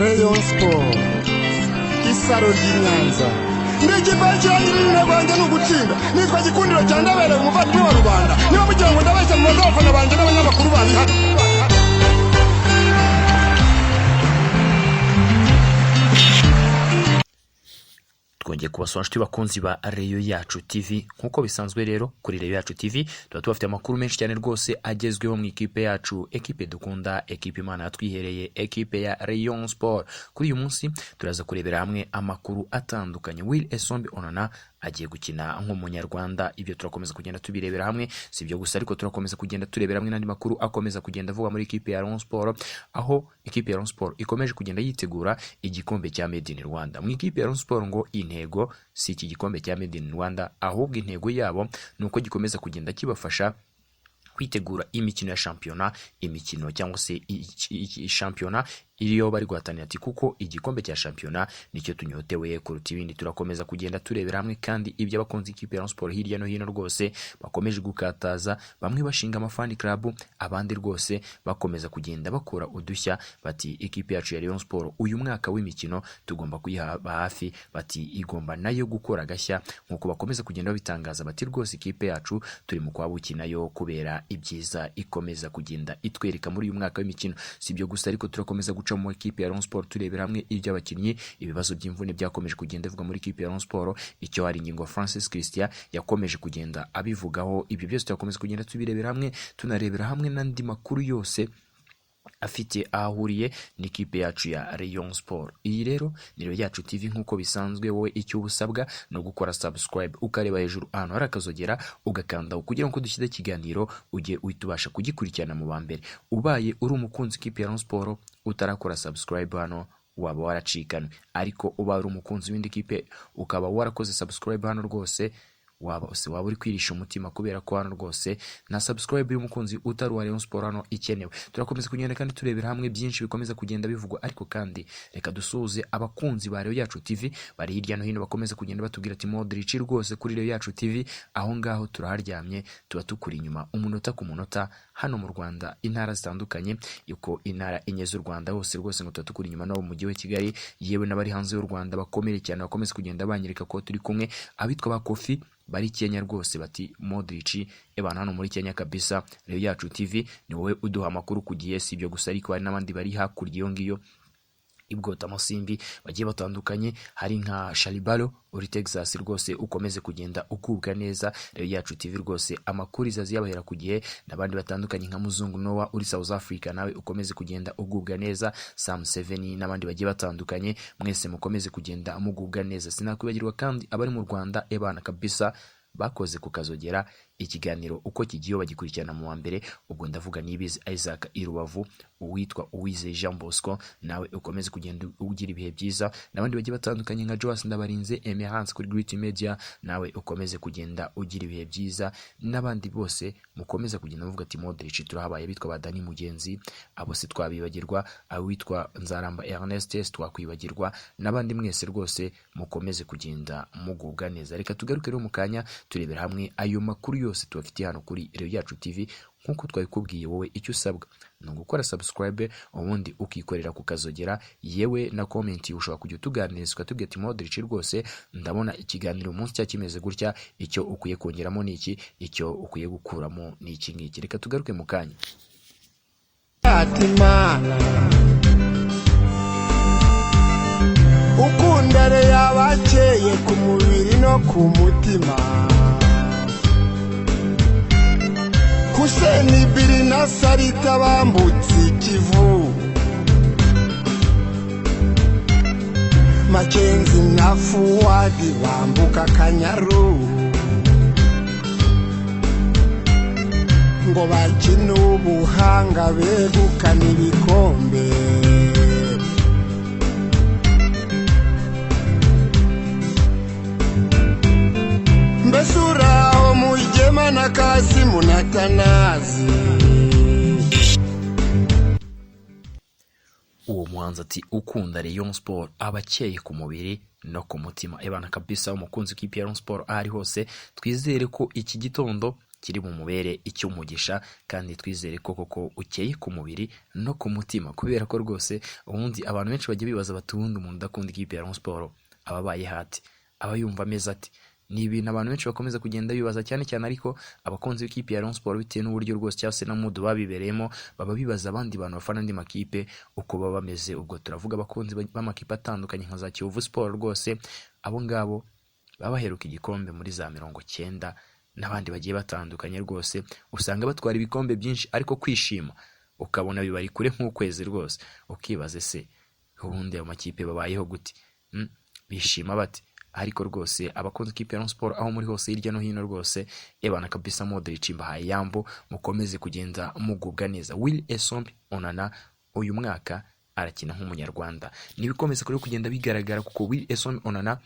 Rayon Sport, isaro ry'i Nyanza. Ndi ikipe y'ikirangira, intego yanjye ni ugutsinda. Nitwa Gikundiro cya Ndabereye, umuvandimwe wa rubanda. Niba mugira ngo ndabeshya, mubaze abafana banjye n'abanyamakuru babihari. Twongeye kubasura, inshuti bakunzi ba Reyo Yacu TV. Nk'uko bisanzwe rero, kuri Reyo Yacu TV tuba tubafite amakuru menshi cyane rwose agezweho mu ikipe yacu, ekipe dukunda, ekipe Imana yatwihereye, ekipe ya Rayon Sport. Kuri uyu munsi turaza kurebera hamwe amakuru atandukanye. Will Esombe Onana agiye gukina nk'Umunyarwanda, ibyo turakomeza kugenda tubirebera hamwe. Si ibyo gusa ariko, turakomeza kugenda turebera hamwe n'andi makuru akomeza kugenda avuga muri ekipe ya Rayon Sport, aho ekipe ya Rayon Sport ikomeje kugenda yitegura igikombe cya Made in Rwanda. Mu ikipe ya Rayon Sport ngo intego si iki gikombe cya Made in Rwanda, ahubwo intego yabo ni uko gikomeza kugenda kibafasha kwitegura imikino ya shampiyona, imikino cyangwa se shampiyona iriyo bari guhatanira, ati kuko igikombe cya shampiyona nicyo tunyotewe kuruta ibindi. Turakomeza kugenda turebera hamwe kandi ibyo abakunzi ikipe ya Rayon Sport hirya no hino rwose bakomeje gukataza, bamwe bashinga ama fan club, abandi rwose bakomeza kugenda bakora udushya, bati ikipe yacu ya Rayon Sport uyu mwaka w'imikino tugomba kuyihaba hafi, bati igomba nayo gukora agashya, nk'uko bakomeza kugenda babitangaza, bati rwose ikipe yacu turi mu kwabuki nayo kubera ibyiza ikomeza kugenda itwereka muri uyu mwaka w'imikino. Si ibyo gusa ariko, turakomeza guca mu ikipe ya Rayon Sport turebera hamwe iby'abakinnyi, ibibazo by'imvune byakomeje kugenda bivugwa muri ikipe ya Rayon Sport, icyo hari ingingo Francis Christian yakomeje kugenda abivugaho. Ibyo byose turakomeza kugenda tubirebera hamwe, tunarebera hamwe n'andi makuru yose afite aho ahuriye n'ikipe yacu ya Rayon Sport. Iyi rero ni Rayon Yacu TV. Nk'uko bisanzwe, wowe icyo uba usabwa ni ugukora subscribe, ukareba hejuru ahantu hari akazogera, ugakanda kugira ngo dushyize ikiganiro ujye uhita ubasha kugikurikirana mu ba mbere. Ubaye uri umukunzi w'ikipe ya Rayon Sport utarakora subscribe hano, waba waracikanwe, ariko ubaye uri umukunzi w'indi kipe ukaba warakoze subscribe hano, rwose waba se waba uri kwirisha umutima, kubera ko hano rwose na subscribe y'umukunzi utari uwa Rayon Sport hano ikenewe. Turakomeza kugenda kandi turebera hamwe byinshi bikomeza kugenda bivugwa, ariko kandi reka dusuhuze abakunzi ba Rayon Yacu TV bari hirya no hino, bakomeza kugenda batubwira ati Modric rwose kuri Rayon Yacu TV aho ngaho turaharyamye, tuba tukuri inyuma umunota ku munota. Hano mu Rwanda, intara zitandukanye, uko intara enye z'u Rwanda hose rwose ngo tuba tukuri inyuma, no mu mujyi wa Kigali, yewe n'abari hanze y'u Rwanda bakomere cyane, bakomeza kugenda banyereka ko turi kumwe. Abitwa ba Kofi bari Kenya rwose bati Modric ebana hano muri Kenya kabisa, Rayon Yacu TV ni wowe uduha amakuru ku gihe. Si ibyo gusa ariko, hari n'abandi bari hakurya iyo ngiyo ibwota amasimbi bagiye batandukanye, hari nka Sharibalo uri Texas, rwose ukomeze kugenda ukubwa neza, Rayon Yacu TV rwose amakuru izazi yabahera ku gihe, n'abandi batandukanye nka Muzungu Noah uri South Africa, nawe ukomeze kugenda ugubwa neza, Sam Seven n'abandi bagiye batandukanye, mwese mukomeze kugenda mugubwa neza. Sinakwibagirwa kandi abari mu Rwanda ebana kabisa bakoze kukazogera, ikiganiro uko kigiye bagikurikirana mu wa mbere. Ubwo ndavuga Nibizi Isaac i Rubavu, uwitwa Uwizeye Jean Bosco, nawe ukomeze kugenda ugira ibihe byiza, n'abandi bagiye batandukanye nka Joas Ndabarinze Emerance kuri Great Media, nawe ukomeze kugenda ugira ibihe byiza, n'abandi bose mukomeze kugenda muvuga ati Modric turahabaye, bitwa ba Dani Mugenzi, abo si twabibagirwa, awitwa Nzaramba Ernest twakwibagirwa, n'abandi mwese rwose mukomeze kugenda mugubwa neza. Reka tugaruke rero mu kanya turebera hamwe ayo makuru yose tubafitiye hano kuri Rayon Yacu TV. Nk'uko twabikubwiye, wowe icyo usabwa ni ugukora subscribe, ubundi ukikorera kukazogera, yewe na comment ushobora kujya utuganiriza, ukatubwira ati Modric rwose ndabona ikiganiro umunsi cya kimeze gutya, icyo ukwiye kongeramo ni iki, icyo ukwiye gukuramo ni iki ngiki. Reka tugaruke mu kanya. Imana ukunda yabakeye ku mubiri no ku mutima, Huseni Biri na Sarita bambutse Ikivu, Makenzi na Fuwadi bambuka Akanyaru, ngo bakine ubuhanga begukana ibikombe. Mbese uraho Mugema na Kasimu na Tanazi? Uwo muhanzi ati ukunda Rayon Sport aba akeye ku mubiri no ku mutima. Ebana kabisa, umukunzi w'ikipe ya Rayon Sport aho ari hose, twizere ko iki gitondo kiri bumubere icy'umugisha, kandi twizere ko koko ukeye ku mubiri no ku mutima, kubera ko rwose ubundi abantu benshi bajya bibaza bati ubundi umuntu udakunda ikipe ya Rayon Sport aba abaye hati, aba yumva ameze ati. Ni ibintu abantu benshi bakomeza kugenda bibaza cyane cyane, ariko abakunzi b'ikipe ya Rayon Sport bitewe n'uburyo rwose cyangwa se na mood babibereyemo, baba bibaza abandi bantu bafana andi makipe uko baba bameze. Ubwo turavuga abakunzi b'amakipe atandukanye nka za Kiyovu Sport rwose, abo ngabo baba baheruka igikombe muri za 90 n'abandi bagiye batandukanye rwose, usanga batwara ibikombe byinshi ariko kwishima ukabona bibari kure nk'ukwezi rwose, ukibaze se ubundi ayo makipe babayeho gute? Bishima bate? Ariko rwose abakunzi ikipe ya Rayon Sport aho muri hose hirya no hino rwose, ebana kabisa Modric mbahaye yambo, mukomeze kugenda mugubwa neza. Will Esombe Onana uyu mwaka arakina nk'umunyarwanda, nibikomeza kuri kugenda bigaragara, kuko Will Esombe Onana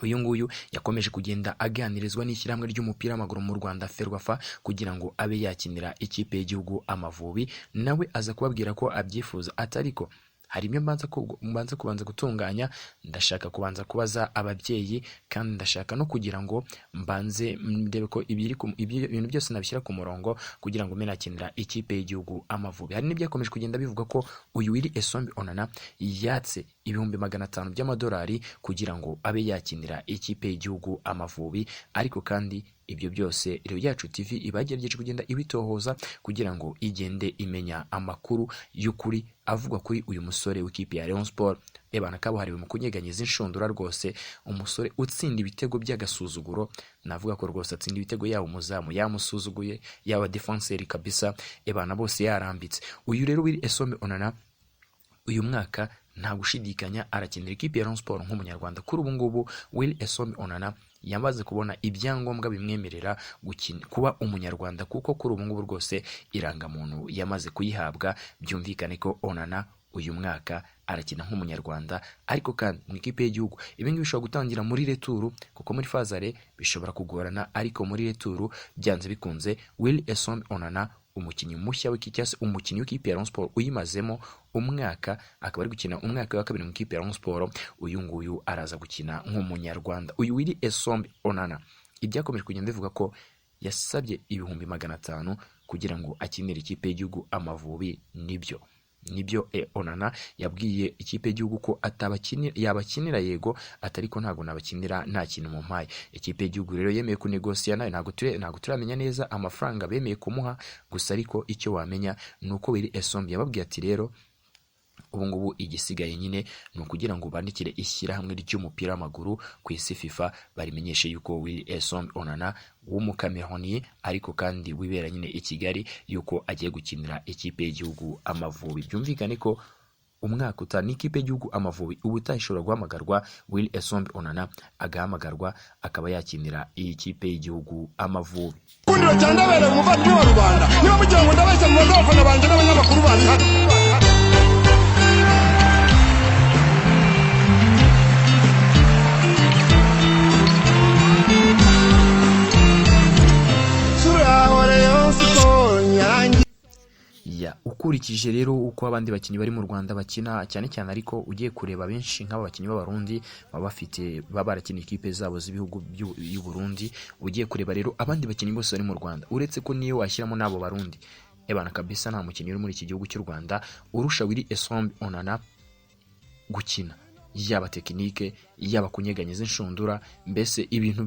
uyu nguyu yakomeje kugenda aganirizwa n'ishyirahamwe ry'umupira w'amaguru mu Rwanda Ferwafa kugira ngo abe yakinira ikipe y'igihugu Amavubi, nawe aza kubabwira ko abyifuza, atariko hari ibyo mbanza kubanza gutunganya, ndashaka kubanza kubaza ababyeyi, kandi ndashaka no kugira ngo mbanze ndebe ko ibintu byose nabishyira ku murongo kugira ngo mbe nakinira ikipe y'igihugu Amavubi. Hari n'ibyakomeje kugenda bivuga ko uyu Willy Esombe Onana yatse $500,000 by'amadolari kugira ngo abe yakinira ikipe y'igihugu Amavubi, ariko kandi ibyo byose Rayon Yacu TV iba yagerageje kugenda ibitohoza kugira ngo igende imenya amakuru y'ukuri avugwa kuri uyu musore w'ikipe ya Rayon Sport. Ebana kabuhariwe mu kunyeganyeza inshundura rwose, umusore utsinda ibitego by'agasuzuguro, navuga ko rwose atsinda ibitego yaba umuzamu yamusuzuguye, yaba defenseur kabisa, ebana bose yarambitse. Uyu rero Willy Esombe Onana uyu mwaka nta gushidikanya arakinira ikipe ya Rayon Sport nk'umunyarwanda. Kuri ubu ngubu Willy Esombe Onana yamaze kubona ibyangombwa bimwemerera kuba umunyarwanda, kuko kuri ubu ngubu rwose irangamuntu yamaze kuyihabwa. Byumvikane ko Onana uyu mwaka arakina nk'umunyarwanda, ariko kandi mu ikipe y'igihugu ibi ngibi bishobora gutangira muri returu, kuko muri fazare bishobora kugorana, ariko muri returu byanze bikunze Willy Esombe Onana umukinnyi mushya w'ikipe, umukinnyi w'ikipe ya Rayon Sport uyimazemo umwaka, akaba ari gukina umwaka wa kabiri mu ikipe ya Rayon Sport, uyu nguyu araza gukina nk'umunyarwanda. Uyu Willy Esombe Onana ibyakomeje kugenda bivuga ko yasabye 500,000 kugira ngo akinire ikipe y'igihugu Amavubi, nibyo Onana yabwiye ikipe y'igihugu ko yabakinira yego, atariko ntago nabakinira nta kintu mu mpaye. Ikipe y'igihugu rero yemeye kunegosiya nayo, ntago turamenya neza amafaranga bemeye kumuha gusa, ariko icyo wamenya nuko Willy Esombe yababwiye ati rero ubu ngubu igisigaye nyine ni ukugira ngo bandikire ishyirahamwe ry'umupira w'amaguru ku isi FIFA, barimenyeshe yuko Willy Esombe Onana w'umukameroni ariko kandi wibera nyine i Kigali yuko agiye gukinira ikipe y'igihugu Amavubi. Byumvikane ko umwaka utaha n'ikipe y'igihugu Amavubi ubutaha ishobora guhamagarwa, Willy Esombe Onana agahamagarwa akaba yakinira iyi kipe y'igihugu Amavubi. Kundiro cya ndabereye umuvandimwe wa rubanda, niba mugira ngo ndabeshya mu abafana banjye n'abanyamakuru bari hano. Ukurikije rero uko abandi bakinnyi bari mu Rwanda bakina cyane cyane, ariko ugiye kureba benshi nk'aba bakinnyi b'Abarundi baba bafite baba barakina ikipe zabo z'ibihugu by'u Burundi, ugiye kureba rero abandi bakinnyi bose bari mu Rwanda, uretse ko niyo washyiramo n'abo Barundi, ebana kabisa nta mukinnyi uri muri iki gihugu cy'u Rwanda urusha Willy Esombe Onana gukina, yaba tekinike, yaba kunyeganyeza inshundura, mbese ibintu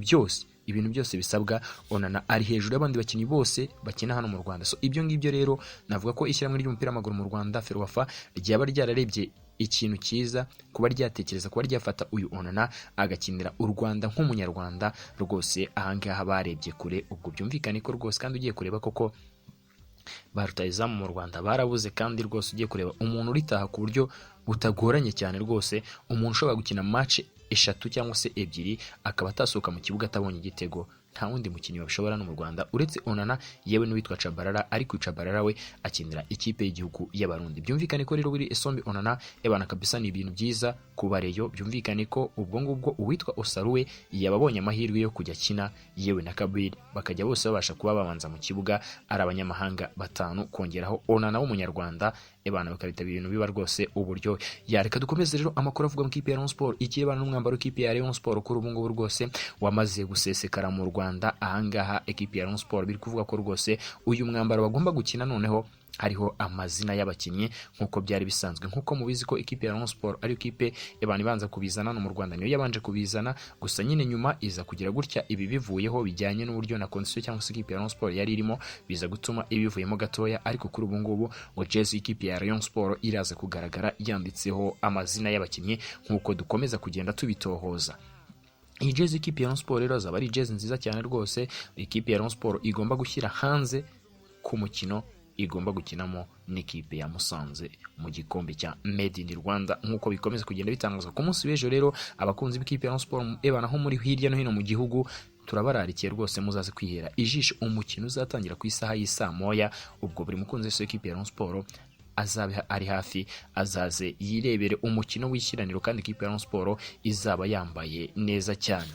byose bisabwa Onana ari hejuru y'abandi bakinnyi bose bakina hano mu Rwanda. So ibyo ngibyo rero navuga ko ishyirahamwe ry'umupira w'amaguru mu Rwanda Ferwafa ryaba ryararebye ikintu cyiza kuba ryatekereza kuba ryafata uyu Onana agakinira u Rwanda nk'umunyarwanda rwose. Ahangaha barebye kure, ubwo byumvikane ko rwose kandi ugiye kureba koko ba rutahizamu mu Rwanda barabuze, kandi rwose ugiye kureba umuntu uritaha ku buryo butagoranye cyane rwose, umuntu ushobora gukina match 3 cyangwa se 2 akaba atasohoka mu kibuga atabonye igitego, nta wundi mukinnyi wabishobora no mu Rwanda uretse Onana yewe n'uwitwa Chabarara, ariko Chabarara we akinira ikipe y'igihugu y'Abarundi. Byumvikane ko rero Willy Esombe Onana ebana kabisa ni ibintu byiza kubareyo, byumvikane ko ubwo ngubwo uwitwa Osaruwe yababonye amahirwe yo kujya akina yewe na Kabiri, bakajya bose babasha kuba babanza mu kibuga ari abanyamahanga 5 kongeraho Onana w'umunyarwanda, ebana bakabita ibintu biba rwose uburyo. Yareka dukomeze rero amakuru avuga mu kipe ya Rayon Sport, ikirebana n'umwambaro w'ikipe ya Rayon Sport kuri ubu ngubu rwose wamaze gusesekara mu Rwanda. Rwanda. Ahangaha ekipi ya Rayon Sport biri kuvuga ko rwose uyu mwambaro bagomba gukina noneho hariho amazina y'abakinnyi nk'uko byari bisanzwe. Nk'uko mubizi ko ikipe ya Rayon Sport ari ikipe y'abantu ibanza kubizana no mu Rwanda, niyo yabanje kubizana, gusa nyine nyuma iza kugira gutya ibi bivuyeho bijyanye n'uburyo na condition cyangwa se ikipe ya Rayon Sport yari irimo, biza gutuma ibivuyemo gatoya. Ariko kuri ubu ngubu ngo jezi ikipe ya Rayon Sport iraza kugaragara yanditseho amazina y'abakinnyi nk'uko dukomeza kugenda tubitohoza. Iyi jezi ikipe ya Rayon Sport rero azaba ari jezi nziza cyane rwose ikipe ya Rayon Sport igomba gushyira hanze ku mukino igomba gukinamo n'ikipe ya Musanze mu gikombe cya Made in Rwanda, nk'uko bikomeza kugenda bitangazwa ku munsi w'ejo. Rero abakunzi b'ikipe ya Rayon Sport ebana ho muri hirya no hino mu gihugu, turabararikiye rwose muzaze kwihera ijisho umukino uzatangira ku isaha y'isaa moya. Ubwo buri mukunzi wese w'ikipe ya Rayon Sport azabe ari hafi, azaze yirebere umukino w'ishyiraniro, kandi ikipe ya Rayon Sport izaba yambaye neza cyane.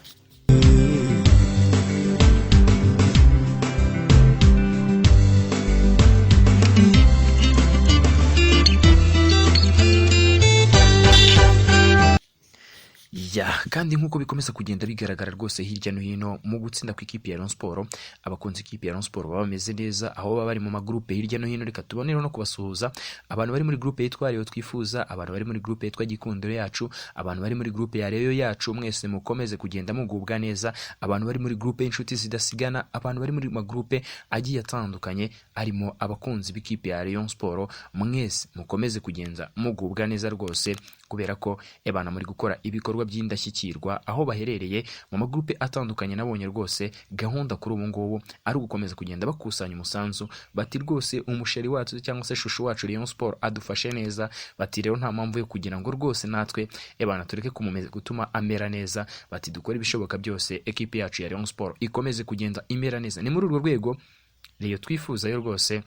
Ya, kandi nk'uko bikomeza kugenda bigaragara rwose hirya no hino mu gutsinda kw'ikipe ya Rayon Sport, abakunzi ikipe ya Rayon Sport baba bameze neza aho baba bari mu magrupe hirya no hino. Reka tubonereho no kubasuhuza abantu bari muri groupe yitwa Rayon Twifuza, abantu bari muri groupe yitwa Gikundiro yacu, abantu bari muri groupe ya Rayon yacu, mwese mukomeze kugenda mugubwa neza, abantu bari muri groupe y'inshuti zidasigana, abantu bari muri magrupe agiye atandukanye arimo abakunzi b'ikipe ya Rayon Sport, mwese mukomeze kugenda mugubwa neza rwose, kubera ko ebana muri gukora ibikorwa by'indashyikirwa aho baherereye mu magrupe atandukanye. Nabonye rwose gahunda kuri ubu ngubu ari ugukomeza kugenda bakusanya umusanzu, bati rwose umusheri wacu cyangwa se shushu wacu Rayon Sport adufashe neza, bati rero nta mpamvu yo kugira ngo rwose natwe ebana tureke kumumeza gutuma amera neza, bati dukore ibishoboka byose ekipe yacu ya Rayon Sport ikomeze kugenda imera neza. Ni muri urwo rwego Rayon Twifuza yo rwose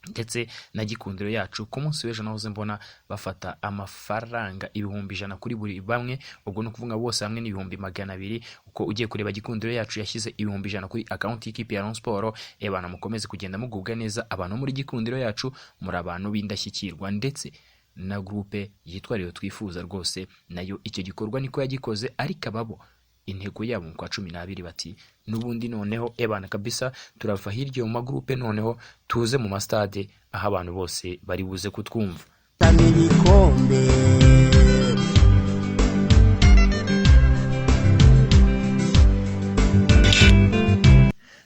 ndetse na Gikundiro yacu ku munsi w'ejo nahoze mbona bafata amafaranga 100,000 kuri buri bamwe, ubwo ni ukuvuga bose hamwe ni 200,000. Uko ugiye kureba Gikundiro yacu yashyize 100,000 kuri account y'ikipe ya Rayon Sport. Ebana mukomeze kugenda mugubwa neza, abantu muri Gikundiro yacu muri abantu b'indashyikirwa, ndetse na groupe yitwa Rayon Twifuza rwose nayo icyo gikorwa niko yagikoze, ariko ababo intego yabo mu kwa 12 bati n'ubundi noneho ebana kabisa turava hirya mu magrupe noneho tuze mu mastade aho abantu bose bari buze kutwumva. Ibikombe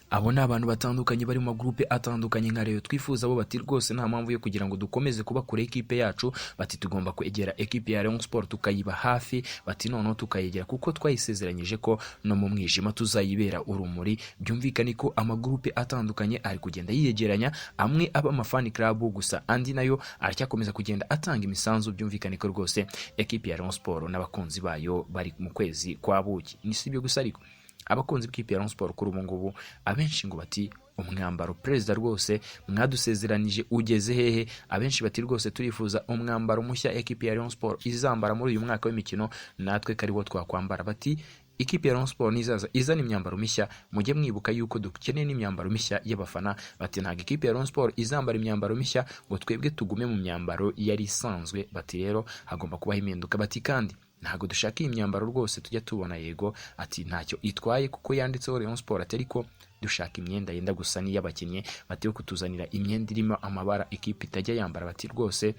Abo ni abantu batandukanye bari mu magrupe atandukanye nka Rayon Twifuza, bo bati rwose nta mpamvu yo kugira ngo dukomeze kuba kure ekipe yacu, bati tugomba kwegera ekipe ya Rayon Sport tukayiba hafi, bati noneho tukayegera kuko twayisezeranyije ko no mu mwijima tuzayibera urumuri. Byumvikane ko amagrupe atandukanye ari kugenda yiyegeranya, amwe aba amafani club gusa, andi nayo aracyakomeza kugenda atanga imisanzu. Byumvikane ko rwose ekipe ya Rayon Sport n'abakunzi bayo bari mu kwezi kwa buki. Ni sibyo gusa ariko abakunzi b'ikipe ya Rayon Sport kuri ubu ngubu abenshi ngo bati umwambaro perezida rwose mwadusezeranije ugeze hehe? Abenshi bati rwose turifuza umwambaro mushya ekipe ya Rayon Sport izambara muri uyu mwaka w'imikino, natwe kariwo twakwambara. Bati ikipe ya Rayon Sport nizaza izana imyambaro mishya, mujye mwibuka yuko dukeneye n'imyambaro mishya y'abafana. Bati ntabwo ikipe ya Rayon Sport izambara imyambaro mishya ngo twebwe tugume mu myambaro yari isanzwe, bati rero hagomba kubaho impinduka. Bati kandi ntabwo dushaka iyi myambaro rwose tujya tubona, yego ati ntacyo itwaye kuko yanditseho Rayon Sport, ati ariko dushaka imyenda yenda gusa n'iy'abakinnyi, bati yo kutuzanira imyenda irimo amabara ikipe itajya yambara, bati rwose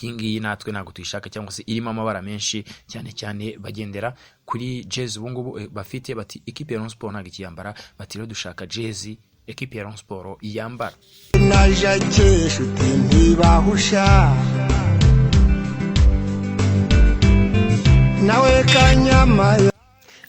iyi ngiyi natwe ntabwo tuyishaka, cyangwa se irimo amabara menshi cyane cyane bagendera kuri jezi ubu ngubu bafite, bati ikipe ya Rayon Sport ntabwo ikiyambara, bati rero dushaka jezi ekipe ya Rayon Sport yambara. Na Jacques shuti ntibahusha nawe Kanyama.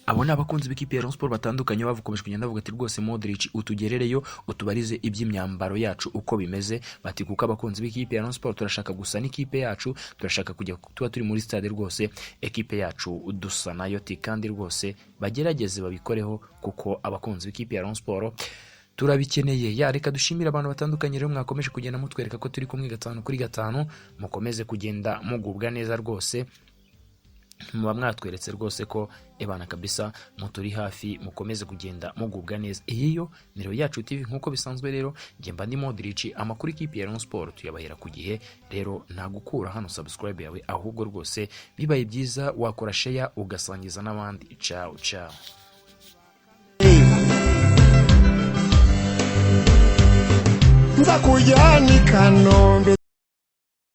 Abo ni abakunzi b'ikipe ya Rayon Sport batandukanye bavukomeje kugenda bavuga ati rwose Modric utugerereyo utubarize iby'imyambaro yacu uko bimeze, bati kuko abakunzi b'ikipe ya Rayon Sport turashaka gusa n'ikipe yacu, turashaka kujya tuba turi muri stade rwose ekipe yacu dusa nayo, ti kandi rwose bagerageze babikoreho kuko abakunzi b'ikipe ya Rayon Sport turabikeneye. Ya reka dushimire abantu batandukanye rero mwakomeje kugenda mutwereka ko turi kumwe 5 kuri 5, mukomeze kugenda mugubwa neza rwose, muba mwatweretse rwose ko ebana kabisa muturi hafi, mukomeze kugenda mugubwa neza. Iyo ni Rayon Yacu TV nk'uko bisanzwe rero njye mba ndi Modric, amakuru ikipe ya Rayon Sport tuyabahera ku gihe, rero nta gukura hano subscribe yawe, ahubwo rwose bibaye byiza wakora share ugasangiza n'abandi. Ciao ciao. Nza kujyana i Kanombe.